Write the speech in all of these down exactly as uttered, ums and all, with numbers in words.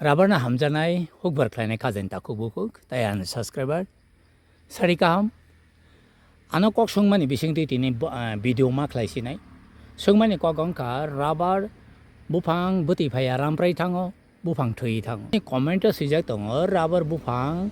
Rubber no hamjaknai hukbar khlainai khajani takhuk bukhuk, tai ani subscriber. Sari kaham. Ano kok swngmani bisingtwi tini bo-, ah, video ma khlai sinai. Swngmani kok wngkha rubber buphang bwtwi phaiya ramprai thango, buphang thwi thango. Comment o swijak tongo rubber buphang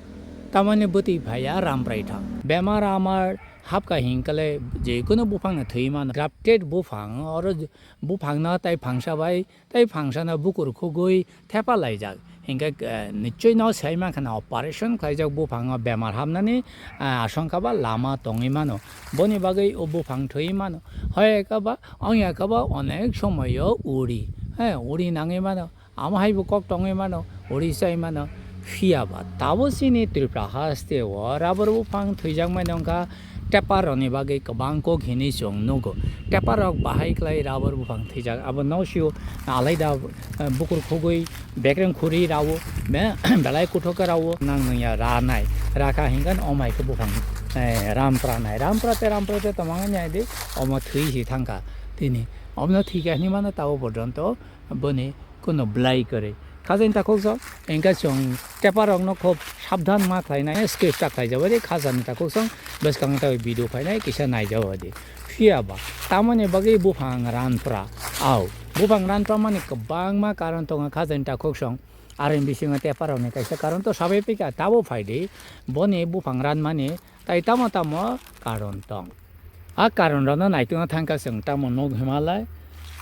tamani bwtwi phaiya ramprai thang. Bemar amar hapkha hinkale jekunu buphangno thwi mano. Grafted buphang oro buphangno tai phangsa bai tei phangsano bukur khugwi thepa laijak. Hinkhe, eh, nichoi no sai mankha na operation khlaijak buphango bemar hamnani, ah, asongkha ba lama tongwi mano. Boni bagwi o buphang thwi mano. Hoyekha ba, ongyakha ba onek somoyo uri. He, uri nangwi mano. Amo hai bo kok tongwi mano, uri chai mano. Phiya ba, tabo chini Tripura haste o rubber buphang thwijak mani wngkha. Tepar rokni bagwi kwbang kok hinwi chwng nugo. Tepar rok bahai khlai rubber buphang thwijak. Abo no sio alaida, eh, bukur khugwi bekreng khuri rao, be-, belai kuthok khe rao nang nungya ranai. Rakha hinkhe omo hai khe buphang, eh, rampra nai. Rampra te, rampra te tongmani nai di, omo thwi si thangkha tini. Omo thwi khe hinwi mano tabo porjonto boni kuno belai kwrwi. Khajani takhuk so, engkha chwng tepar rokno khub sabdhan ma khlainai, script ta khlaijak bai khajani takhuk song bwskango ta video phainai kisa naijak bai di. Phiya ba, tamoni bagwi buphang ranpra, au, buphang ranpra mani kwbangma karon tongo khajani takhuk song, aroni bisingo tepar rokni kaisa karon to sabai pika tabo phai di, boni buphang ranmani Tai tamo tamo karon tong. A karon rokno naitwna thangkha chwng tamo nuk himalai,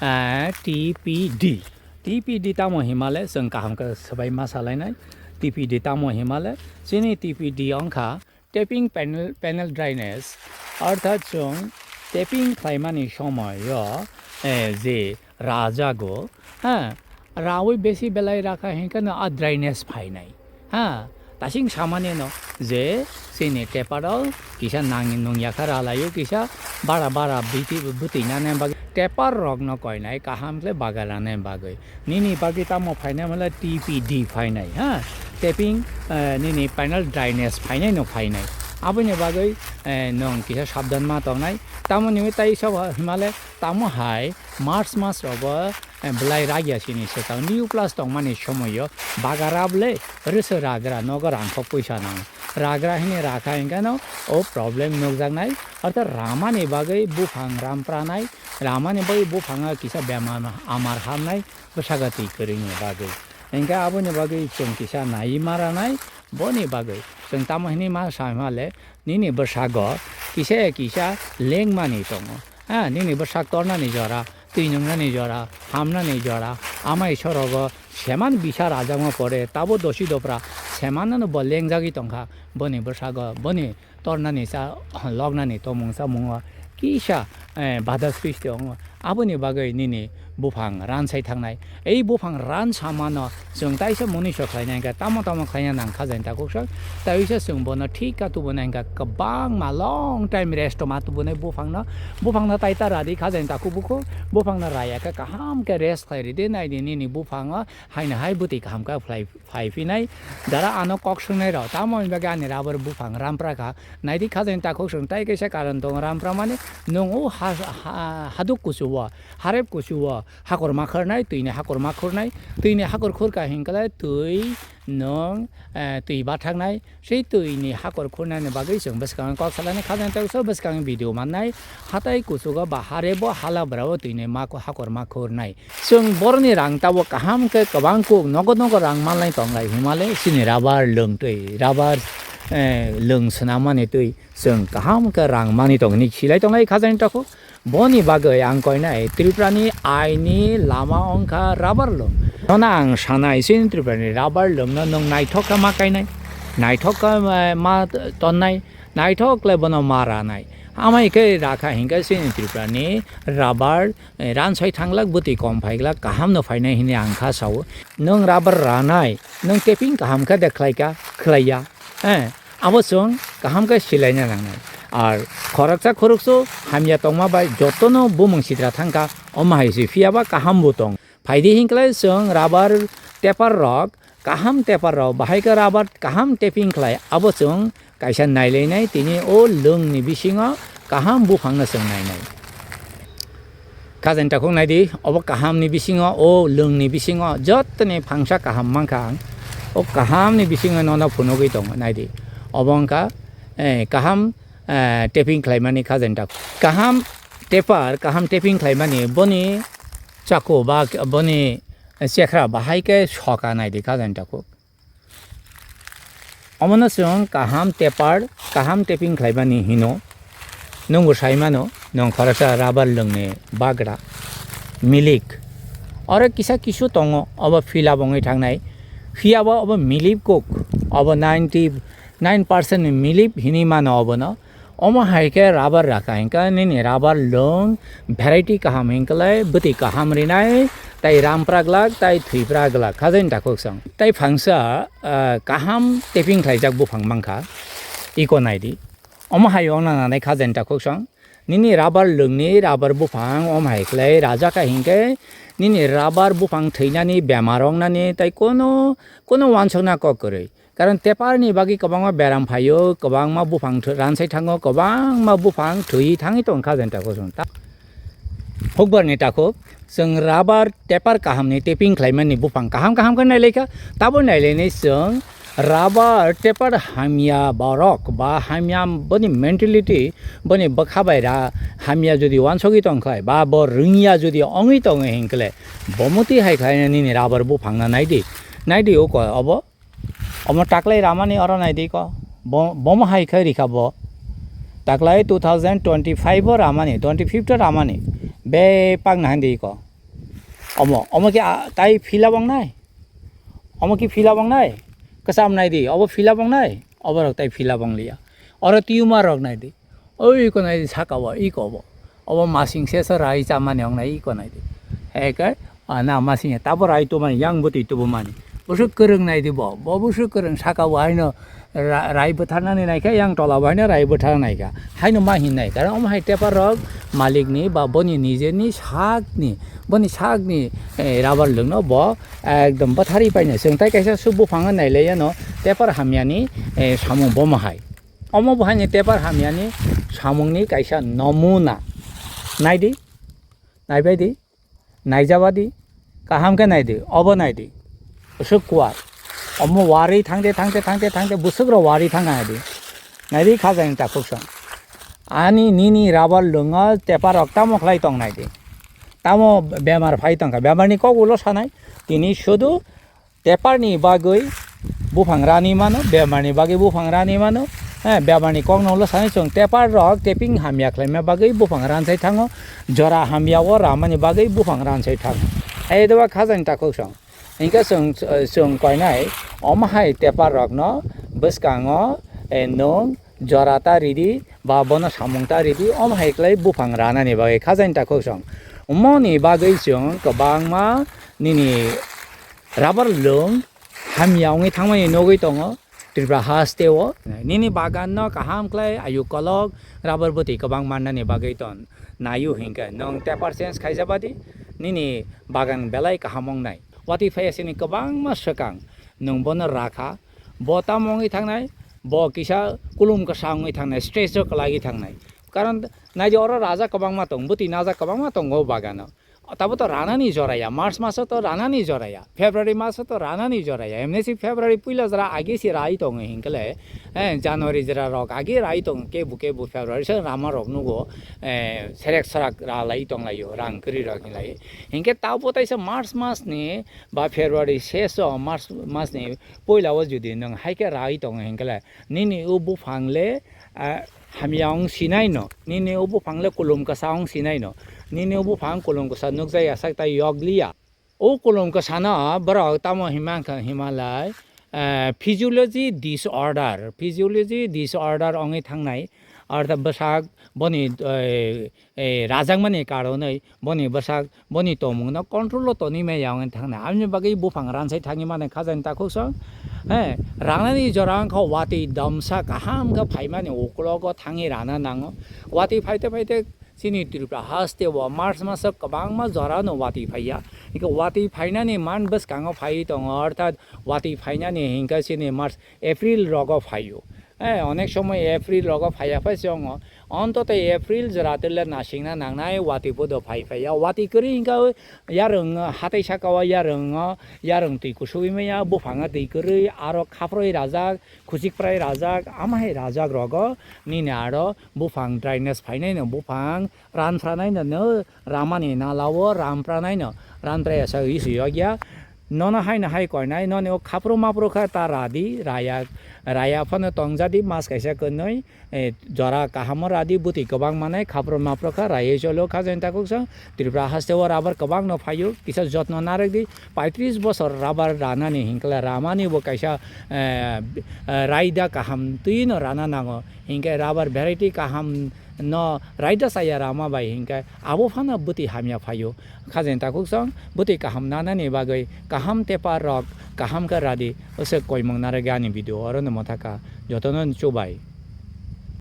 ah, T P D. T P D tamo himalai chwng kaham khe swbai ma salainai. T P D tamo himalai chini T P D wngkha tapping panel, panel dryness, orthat chwng tapping khlaimani somoyo, eh, je rajago, ha, rawi besi belai rakha hinkhe no a dryness phainai, ha, tasing samani no je chini teparo kisa nang nung yakha ralaio kisa bara bara biti bwtwi nani bagwi tepar rok no koinai kaham khe bagarani bagwi nini bagwi tamo phainai mala T P D phainai, ha, tapping, eh, nini panel dryness phainai no phainai aboni bagwi, eh, nung kisa sabdan ma tongnai tamoni tai sabo himale tamo hai March mas rogo, eh, belai ragya sini swkang new plus tongmani somoyo bagarab le rwswk ragra nogo rangkhok puisa nang ragra hini rakha hinkhe no o problem nukjaknai ortho ramani bagwi buphang rampranai ramani bagwi buphango kisa bemar amar hamnai bwsakatwi kwrwini bagwi hinkhe aboni bagwi chwng kisa naiwi maranai boni bagwi chwng tamo hinwi ma sa himale nini bwsago kisa ya kisa lengmani tongo. Ha, nini bwsak tornani jora, twi nungnani jora, hamnani jora, amai sorogo seman bisa rajakma pore, tabo dosi dopra semanano bo lengjagwi tongkha. Boni bwsago, boni tornani cha, lognani tomung chamungo kisa, eh, bada sristi wngo. Aboni bagwi nini buphang ransai thangnai. Ei buphang ran samano chwng taisa moniso khlaina hinkhe tamo tamo khlaina nang kha jani takhuk sak. Taisa chwng bono thik ka tubuna hinkhe kwbangma long time rest ma tubunai buphangno. Buphangno tai ta radi kha jani takhuk bukhuk. Buphangno raya khe kaham khe rest khlai ridi naidi nini buphango haino hai bwtwi kaham khe phlai phai phinai. Dara ano kok swngnai rok tamo hwnba khe ani rubber buphang rampra kha. Naidi kha jani takhuk chwng tai kaisa karon tongo rampra mani nwng o ha, ha, haduk kuchu o harep kuchu o hakor ma khornai twi ni hakor ma khornai twi ni hakor khorka hinkhe twi nwng, eh, twi bathaknai sei twi ni hakor khornani bagwi chwng bwskango kok salani kha jani takhuk bwskango video mannai hatai kuchugo ba harebo hala brao twi ni ma hakor ma khornai. Chwng boroni rang tabo kaham khe kwbang kuk nogo nogo rang manlai tonglai himale chini rubber lwng twi, rubber, eh, lwng swnamani twi chwng kaham khe rang mani tong hinwi silai tonglai kha jani takhuk. Boni bagwi ang koinai Tripurani aini lama wngkha rubber lwng. Nono ang sanai chini Tripurani rubber lwngno nwng naithok khe ma kainai, naithok khe, eh, ma tonnai, naithok le bono ma ranai. Amai khe rakha hinkhe chini Tripurani rubber eh, ransai thanglak bwtwi kom phaiglak kaham no phainai hinwi ang kha sao. Nwng rubber ranai, nwng tapping kaham khe de khlaika, khlaiya. Eh, abo chwng kaham khe silaina nangnai. Ar khoroksa khoroksa hamya tongma bai jotono bumung sitra thangkha, omo hai se phiya ba kaham bo tong. Phaidi hinklai chwng rubber taper rok kaham taper rok bahai khe rubber kaham tapping khlai abo chwng kaisa nailainai tini o lwngni bisingo kaham buphangno chwng nainai. Khajaini takhuk naidi, obo kahamni bisingo, o lwngni bisingo jotoni phangsa kaham mankha ang. O kahamni bisingo nono phunugwi tongo naidi. Obo wngkha, eh, kaham, eh, tapping khlaimani khajaini takhuk. Kaham taper, kaham tapping khlaimani boni chaku ba boni chekhra bahai khe soka naidi khajaini takhuk. Omono chwng kaham taper, kaham tapping khlaimani hino. Nwngbo sai mano, nwng khoroksa rubber lwngni bagra, milik. Oro kisa kisu tongo, obo fill up wngwi thangnai. Phiya bo obo milik kuk, obo ninety nine percent ni milik hinwi mano obono. Omo hai khe rubber raka hingkha nini rubber lwng variety kaham hingkhlai bwtwi kaham rinai, tai ram praglak, tai thwi praglak, khajaini takhuk song. Tai phangsa, ah, kaham tapping khlaijak buphang mankha, iko naidi. Omo hai wngna nanai khajaini takhuk song. Nini rubber lwngni rubber buphang omo hai khlai rajak kha hingkhe nini rubber buphang thwinani bemar wngnani tai kono, kono uansukna kok kwrwi. Karon taper ni bagwi kwbangma beram phaio, kwbangma buphang thw-, ransai thango, kwbangma buphang thwi thangwi tong kha jani takhuk chwng. Ta-, hukbar ni takhuk chwng rubber taper kaham ni tapping khlaimani buphang kaham kaham khe nailai kha. Tabo nailainai chwng rubber taper hamya borok ba hamya boni mentality, boni bwkha bai ra hamya jodi uansugwi tong khlai ba bo rwngya jodi ongwi tongo hinkhle bo muti hai khlainani ni rubber buphang no naidi, naidi uko obo. Omo taklai ramani oro naidi ko. Bo, bomo hai khe rikha bo. Taklai two thousand twenty-five o ramani, twenty-fifth o ramani. Bepakno handi ko. Omo, omo khe a, tai phila bongnai? Omo khe phila bongnai? Kwcham naidi, obo phila bongnai? Oborok tai phila bongliya. Oro tumor rok naidi. Oi, iko nai saka o, iko bo. Obo masing seso rai chamani ong nai, iko nai di. Eke, ah, na masing tabo rai tumani, yang bwtwi tubumani. Busuk kwrwng nai di bo. Bo busuk kwrwng saka o haino ra-, rai bwtharnani nai khe, yang tola bo haino rai bwthar nai kha. Haino ma hin nai. Karon omo hai taper rok malikni ba boni nijeni sakni, boni sakni, eh, rubber lwngno bo ekdom bwtharwi paina. Chwng tai kaisa su buphang nai lai yano taper hamyani, eh, samung bomo hai. Omo bo haini taper hamyani samungni kaisa nomuna. Naidi, naibaidi, naijabadi, kaham khe naidi, obo naidi. Bwswk kuar. Omo warwi thangde, thangde, thangde, thangde, bwswk rok warwi thang naidi. Naidi khajani takhuk song. Ani nini rubber lwngo taper rok tamo khlai tong naidi. Tamo bemar phai tongkha. Bemarni kok ulo sanai. Tini sudu taper ni bagwi buphang rani mano, bemar ni bagwi buphang rani mano, eh, bemar ni kok no ulo sani chwng taper rok tapping hamya khlaima bagwi buphang ransai thango, jora hamya o ramani bagwi buphang ransai thango. Ai doba khajani takhuk song. Hinkhe chwng, chwng koinai omo hai taper rok no bwskango, eh, nwng jora ta ridi ba bono samung ta ridi, omo hai khlai buphang ranani bagwi khajani takhuk song. Omoni bagwi chwng kwbangma nini rubber lwng hamya wngwi thangmani nugwi tongo Tripura haste o. Nini bagan no kaham khlai ayuk kolok rubber bwtwi kwbang mannani bagwi ton naio hinkhe nwng taper change khaijabadi nini bagan belai kaham wngnai. Watwi phaiya sini kwbangma swkang nwng bono rakha, bo tamo wngwi thangnai, bo kisa kulum kwsa wngwi thangnai, stress o kwlaiwi thangnai. Karon naidi oro rajak kwbangma tong, bwtwi najak kwbangma tongo o bagano. Tabo to ranani joraya, March maso to ranani joraya, February maso to ranani joraya. Emni si February puila jora agi si rai tongo hinkle, eh, January jora rok agi rai tongo, kebu kebu February se rama rok nugo, eh, serek serak ra lai tong laio, rang kwrwi rok hinlai. Hinkhe tabo taisa March mas ni ba February seso March mas ni puila o jodi nwng haikhe rai tongo hinkle, nini o buphang le, ah, hamya wng sinai no, nini o buphang le kulum kwsa wng sinai no, nini o buphang kulum kwsa nukjaya sak tai yokliya. O kulum kwsano borok tamo hima wngkha himalai, eh, physiology disorder, physiology disorder wngwi thangnai, artha bwsak boni, eh, eh, rajakmani karonwi boni bwsak boni tongmungno control o tonwi maya wngwi thangnai. Aboni bagwi buphang ransai thangwi mani khajani takhuk song, eh, rangnani jora wngkha watwi damsa kaham khe phaimani uklogo thangwi rana nango. Watwi phaite phaite chini Tripura haste o March maso kwbangma jorano watwi phaiya. Hingkhe watwi phainani man bwskango phaiwi tongo, orthat watwi phainani hingkhe chini March, April rogo phaio. Eh, onek somoi April rogo phaiya phai se ongo. Ontoto April jora tele nasingna nangnai, watwi podo phai phai ya. Watwi kwrwi hwnkha yarwng, hatai saka o yarwng o, yarwng twi kusugwi maya, buphang o twi kwrwi, aro khaproi rajak, khuchik prai rajak, ama hai rajak rogo nini aro buphang dryness phainai no, buphang ran phranai no, no ramani nala o ran phranai no, ran phrai asa wi swi yokya. Nono haino hai koinai, noni o khapro mapro kha ta radi, raya, raya phano tongjadi mas kaisa kwnwi, eh, jora kahamo radi, bwtwi kwbang manai, khapro mapro kha, raywi cholo kha jani takhuk sa. Tripura haste o rubber kwbang no phaio, kisa jotno narwk di, paitris bosor rubber ranani hinkla ramani bo kaisa, eh, eh, raida kaham twi no rana nango, hinkhe rubber variety kaham no raida saya rama bai hinkhe abo phano bwtwi hamya phaio. Khajani takhuk song bwtwi kaham nanani bagwi kaham tepa rok kaham khe radi, ose koimung nare gani video oro no mothaka jotono chubai.